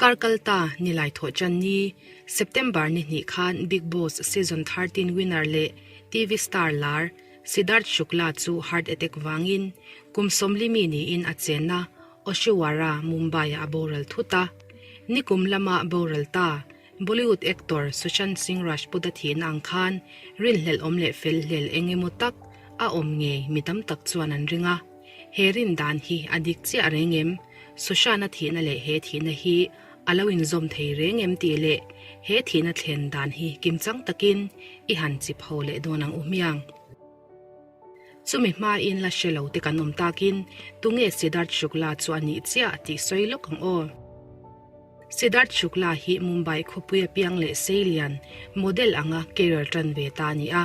Kar kalta Nilai Thawhṭanni, September ni hnih khan Bigg Boss Season 13 winner leh TV star lar Sidharth Shukla chu heart attack vangin kum 40 mi niin a chenna Oshiwara, Mumbai-ah a boral thut a. Nikum lama boral ta Bollywood actor Sushant Singh Rajput-a thihna ang khan rinhlelh awm leh felhlel eng emaw tak a awm ngei mi tam tak chuan an ring a. He rin dan hi a dik chiah reng em? Sushant-a thihna leh he thihna hi a lo inzawm thei reng em tih leh he thihna thlen dan hi kimchang takin i han chip ho leh dawn ang u hmiang. Chumi hmain la hre lo te kan awm takin tunge Siddharth Shukla chu a nih chiah tih sawi lawk ang aw. Siddharth Shukla hi Mumbai khawpui a piang leh seilian model anga career tan ve ta a ni a.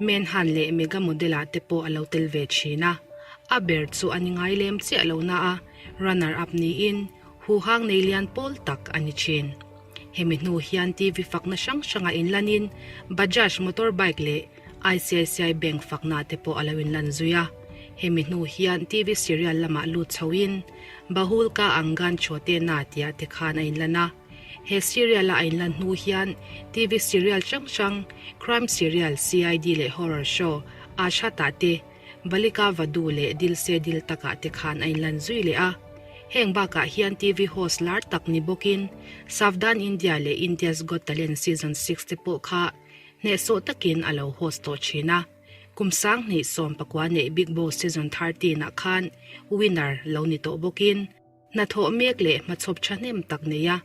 Menhan leh Mega Model ah te pawh a lo tel ve thin a. A ber chu a ni ngai lem chiah lo na a, runner up niin huhang nei lian pawl tak a ni thin. Hemi hnu hian TV fakna hrang hrangah inlanin Bajaj motor bike leh ICICI Bank fakna te pawh a lo inlan zui a. Hemi hnu hian TV serial lamah lut chhoin Bahul Ka Angan Chhote Na tih ah te khan a inlan a. He serial a a inlan hnu hian TV serial hrang hrang, crime serial, CID leh horror show, Aashat ah te, Balika Vadhu leh Dil Se Dil Tak ah te khan a inlan zui leh a. Heng bakah hian TV host lar tak ni bawkin Savdhaan India leh India's Got Talent Season 6 te pawh kha Hnehsawh takin a lo host tawh thin a, kum 2019 neih Bigg Boss Season 13 ah khan winner lo ni tawh bawkin hnathawh mek leh hmachhawp thahnem tak nei a,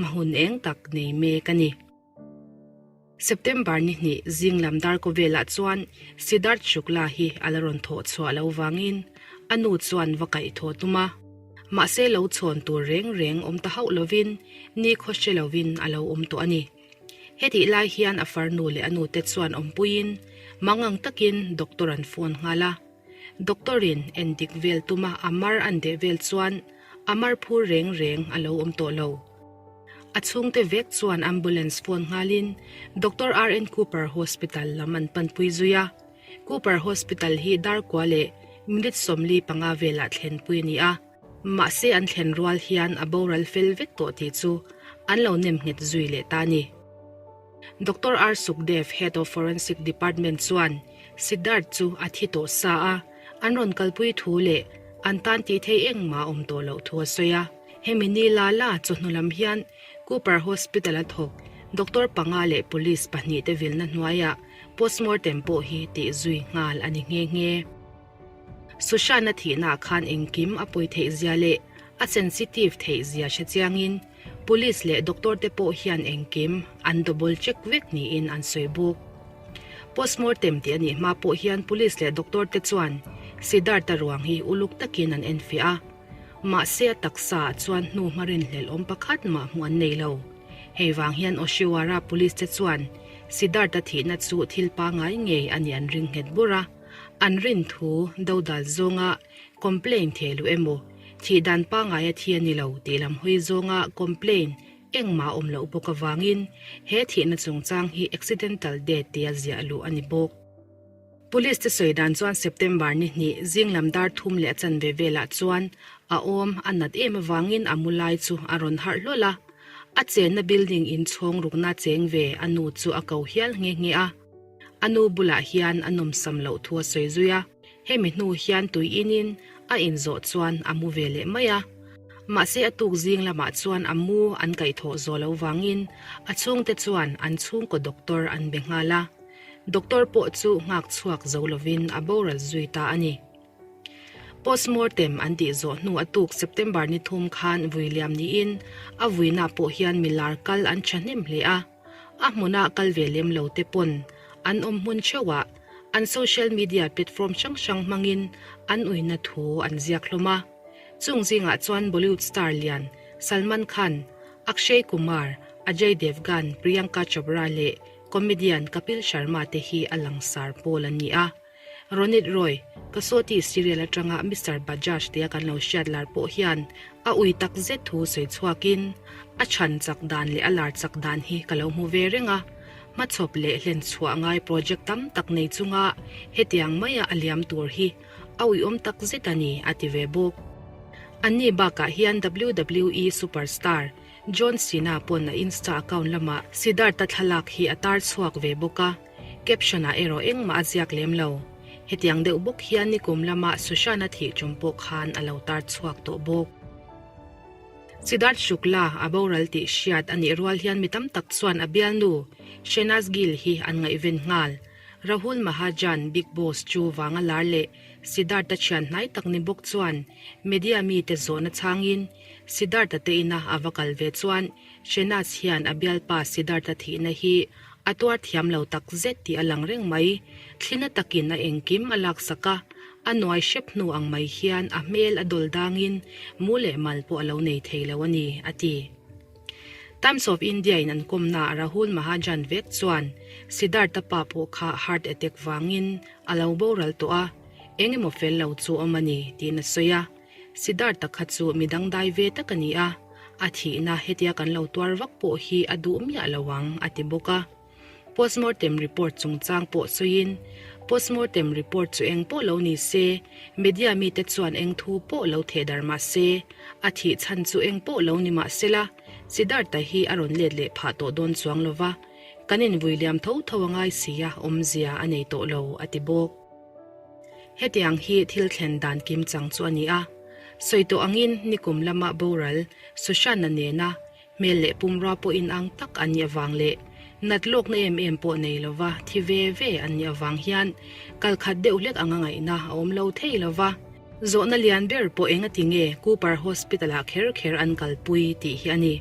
hmahun eng tak nei mek a ni. September ni hnih zing lam darkaw velah chuan Siddharth Shukla hi a la rawn thawh chhuah lo vangin a nu chuan va kaih thaw tum a, mahse lo chhawn tur reng reng awm ta hauh lovin nikhaw hre lovin a lo awm tawh a ni. Hetih lai hian a farnu leh a nute chuan awmpuiin mangang takin doctor an phone nghal a. Doctor in endik vel tuma a mar an deh vel chuan a mar phur reng reng a lo awm tawh lo. A chhungte vek chuan ambulance phone nghalin Doctor RN Cooper Hospital lam an panpui zui a. Cooper Hospital hi darkua leh minute 45 velah thlenpui a ni a. Mahse an thlen rual hian a boral fel vek tawh tih chu an lo nem nghet zui leh ta a ni. Doctor R Sukhdev, Head of Forensic Department chuan Siddharth chu a thi tawh sa a, an rawn kalpui thu leh an tan tih theih engmah a awm tawh loh thu a sawi a. Hemi ni la la chawhnu lam hian Cooper Hospital a thawk doctor panga leh police pahnihte vilna hnuaiah postmortem pawh hi tih zui nghal a ni nghe nghe. Sushant-a thihnaah khan engkim a pawi theih zia leh a sensitive theih zia hre chiangin Police leh doctor te pawh hian engkim an double check vek niin an sawi bawk. Postmortem tih a nih hma pawh hian Police leh doctor te chuan Siddhartha ruang hi uluk takin an enfiah a. Mahse a taksa ah chuan hnu hma rinhlelh awm pakhat mah hmuh an nei lo. Hei vang hian Oshiwara Police te chuan Siddhartha thihna chu thil pangai ngei a nih an ring nghet bur a. An rin thu dodal zawnga complain theh luh emaw, thih dan pangai a thi a ni lo tih lam hawi zawnga complain engmah a awm loh bawk avangin he thihna chungchang hi accidental death tia ziah luh a ni bawk. Police te sawi dan chuan September ni hnih zing lam dar thum leh a chanve velah chuan a awm a nat em avangin a mu lai chu a rawn harh hlawl a, a chenna building inchhawng rukna cheng ve a nu chu a ko hial nghe nghe a. A nu bulah hian a nawmsam loh thu a sawi zui a, hemi hnu hian tui inin a inzawh chuan a mu ve leh mai a. Mahse a tuk zing lamah chuan a mu an kaihthawh zawh loh vangin a chhungte chuan an chhungkaw doctor an be nghal a. Doctor pawh chu nghak chhuak zo lovin a boral zui ta a ni. Postmortem an tih zawh hnu a tuk September ni thum khan vui liam niin a vuina pawh hian milar kal an thahnem hle a. A hmuna kal ve lem lo te pawn an awm hmun theuhah an social media platform hrang hrang hmangin an uina thu an ziak hlawm a. Chung zingah chuan Bollywood star lian Salman Khan, Akshay Kumar, Ajay Devgan, Priyanka Chopra leh comedian Kapil Sharma te hi a langsar pawl an ni a. Ronit Roy, Kasoti serial atanga Mister Bajaj tia kan lo hriat lar pawh hian a ui tak zet thu sawi chhuakin a chhan chak dan leh a lar chak dan hi ka lo hmu ve reng a. Hmachhawp leh hlen chhuah ngai project tam tak nei chunga hetiang maia a liam tur hi a uiawm tak zet a ni, a ti ve bawk. Anni bakah hian WWE superstar. John Cena pawn a Insta account lamah Siddharth-a thlalak hi a tar chhuak ve bawk a, caption-ah erawh engmah a ziak lem lo. Hetiang deuh bawk hian nikum lama Sushant-a thih tum pawh khan a lo tar chhuak tawh bawk. Siddharth Shukla a boral tih hriat a nih rual hian mi tam tak chuan a bialnu Shehnaz Gill hi an ngaihven nghal. Rahul Mahajan Bigg Boss chu vanga lar leh Siddharth-a thian hnai tak ni bawk chuan media mite zawhna chhangin Siddharth-a te ina a va kal ve chuan Shehnaz hian a bialpa Siddharth-a thihna hi a tuar thiam lo tak zet tih a lang reng mai. Thlina takin a engkim a laksak a, a nuai hrep hnu ang mai hian a hmel a dawl dangin mu leh mal pawh a lo nei thei lo a ni, a ti. Times of India in an kawmna Rahul Mahajan vek chuan Siddhartha pa pawh kha heart attack vangin a lo boral tawh a, eng emaw fel lo chu awm a ni tiin a sawi a. Siddhartha kha chu mi dangdai ve tak a ni a, a thihna hetia kan lo tuar vak pawh hi a duh miah lo ang a ti bawk a. Postmortem report chungchang pawh sawiin, Postmortem report chu eng pawh lo ni se, media mite chuan eng thu pawh lo theh dar mah se, a thih chhan chu eng pawh lo ni mah sela, Siddhartha hi a rawn let leh phah tawh dawn chuang lo va, kan invui liam tho tho a ngai si a, awmzia a nei tawh lo, a ti bawk. Hetiang hi thil thlen dan kim chang chu a ni a, sawi tawh angin nikum lama boral Sushant-a nena Hmel leh pumrua pawh inang tak an nih avang leh nat lawkna em em pawh nei lova thi ve ve an nih avang hian kal khat deuh hlek anga ngaihna a awm lo thei lova. Zawhna lian ber pawh engati nge Cooper Hospital-ah kher kher an kalpui tih hi a ni.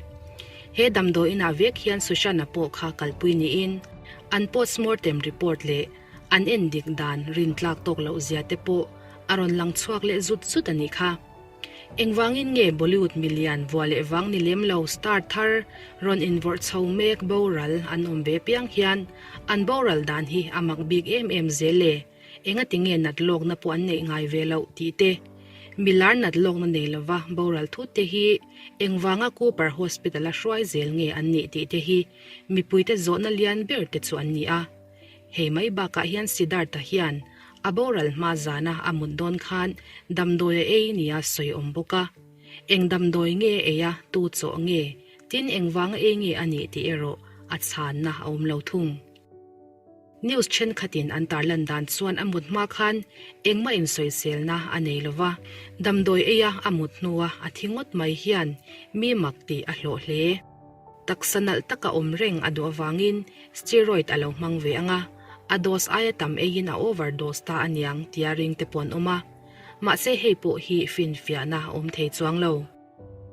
He damdawiinah vek hian Sushant-a pawh kha kalpui niin an postmortem report leh an endik dan rintlak tawk loh zia te pawh a rawn lang chhuak leh zut zut a nih kha. Engvangin nge Bollywood milian vua leh vang ni lem lo star thar rawn invawrh chho mek boral an awm ve piang hian an boral dan hi a mak bik em em zel e, engati nge nat lawkna pawh an neih ngai ve loh tih te. Milar nat lawkna nei lova boral thut te hi engvanga Cooper Hospital a hruai zel nge an nih tih te hi mipuite zawhna lian ber te chu an ni a. Hei mai bakah hian Siddhartha hian a boral hma zana a mut dawn khan damdawi a ei nia sawi awm bawk a. Eng damdawi nge ei a, tu chawh nge, tin engvanga ei nge a nih tih erawh a chhanna a awm lo thung. News thenkhatin an tarlan dan chuan a mut hma khan engmah insawiselna a nei lo va, damdawi eia a mut hnua a thi ngawt mai hian mi mak tih a hlawh hle. Taksa nalh taka awm reng a duh avangin steroid a lo hmang ve ang a, a dose aia tam eiin a overdose ta aniang tia ring te pawh an awm a. Mahse hei pawh hi finfiahna a awm thei chuang lo.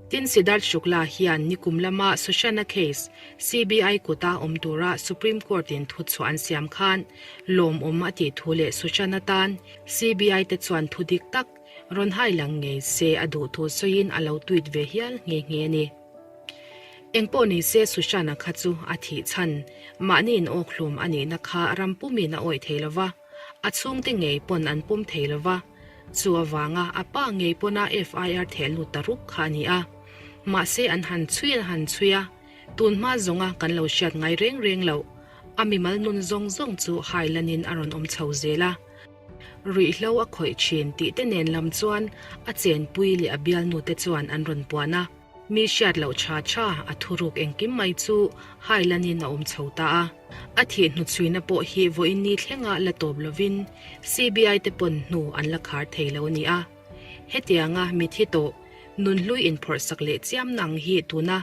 Tin Siddharth Shukla hian nikum lama Sushant-a case CBI kuta awm tura Supreme Court-in thuchhuah an siam khan lawmawm a tih thu leh Sushant-a tan CBI te chuan thu dik tak rawn hai lang ngei se a duh thu sawiin a lo tweet ve hial nghe nghe a ni. Engpawh ni se Sushant-a kha chu a thih chhan, mahni in awkhlum a nihna kha ram pumin a awih thei lo va, a chhungte ngei pawn an pawm thei lo va, chu avanga a pa ngei pawna FIR theh lut ta rup kha a ni a. Mahse an han chhui an han chhui a, tun hma zawnga kan lo hriat ngai reng reng loh, a mimal nun zawng zawng chu hailanin a rawn awm chho zel a. Ruihhlo a khawih thin tih te nen lam chuan a chenpui leh a bialnu te chuan an rawn puan a. Mi hriat loh tha tha a thuruk engkim mai chu hailanin a awm chho ta a. A thih hnuchhuina pawh hi vawiin ni thlenga la tawp lovin CBI te pawn hnu an la khar thei lo a ni a. Hetianga mithi tawh nunhlui inphawrh sak leh chiam nang hi tuna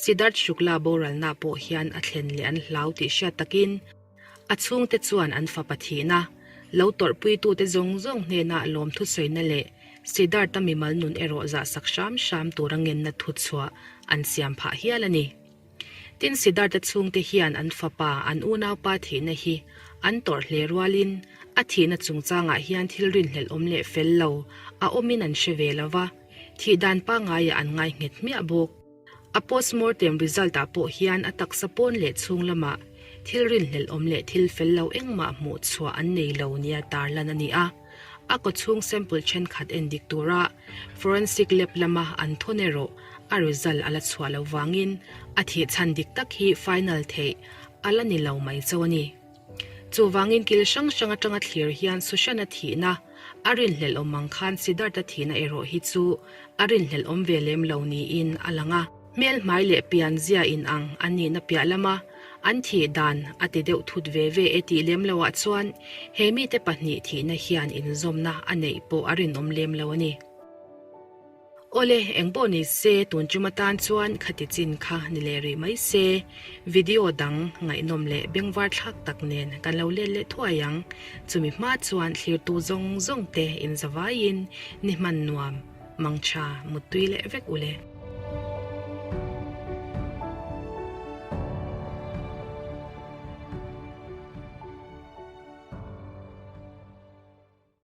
Siddharth Shukla boralna pawh hian a thlen leh an hlau tih hriat takin A chhungte chuan an fapa thihna, lo tawrhpuitute zawng zawng hnena lawmthu sawina leh Siddhartha mimal nun erawh zahsak hram hram tura ngenna thuchhuah an siam phah hial a ni. Tin, Siddhartha chhungte hian an fapa, an unaupa thihna hi an tawrh hle rualin a thihna chungchangah hian thil rinhlelh awm leh fel lo a awmin an hre ve lo va, thih dan pangaiah an ngai nghet hmiah bawk. A postmortem result ah pawh hian a taksa pawn leh chhung lamah thil rinhlelh awm leh thil fel lo engmah hmuh chhuah an nei lo nia tarlan a ni a. A kawchhung sample thenkhat en dik tura forensic lab lama an thawn erawh a result a la chhuah loh vangin a thih chhan dik tak hi final theih a la ni lo mai chauh a ni. Chuvangin kil hrang hrang atanga thlir hian Sushant-a thihna a rinhlelh awm ang khan Siddharth-a thihna erawh hi chu a rinhlelh awm ve lem lo niin a lang a. Hmel hmai leh pian zia in ang an nihna piah lama an thih dan a ti deuh thut ve ve e tih lem loah chuan he mite pahnih thihna hian inzawmna a neih pawh a rinawm lem lo a ni. Awle, engpawh ni se tun tum atan chuan khati chin kha ni leh rih mai se, video dang ngaihnawm leh bengvar thlak tak nen kan lo let leh thuai ang. Chumi hma chuan thlirtu zawng zawng te inzavaiin ni hman nuam, mangtha, muttui leh vek ule.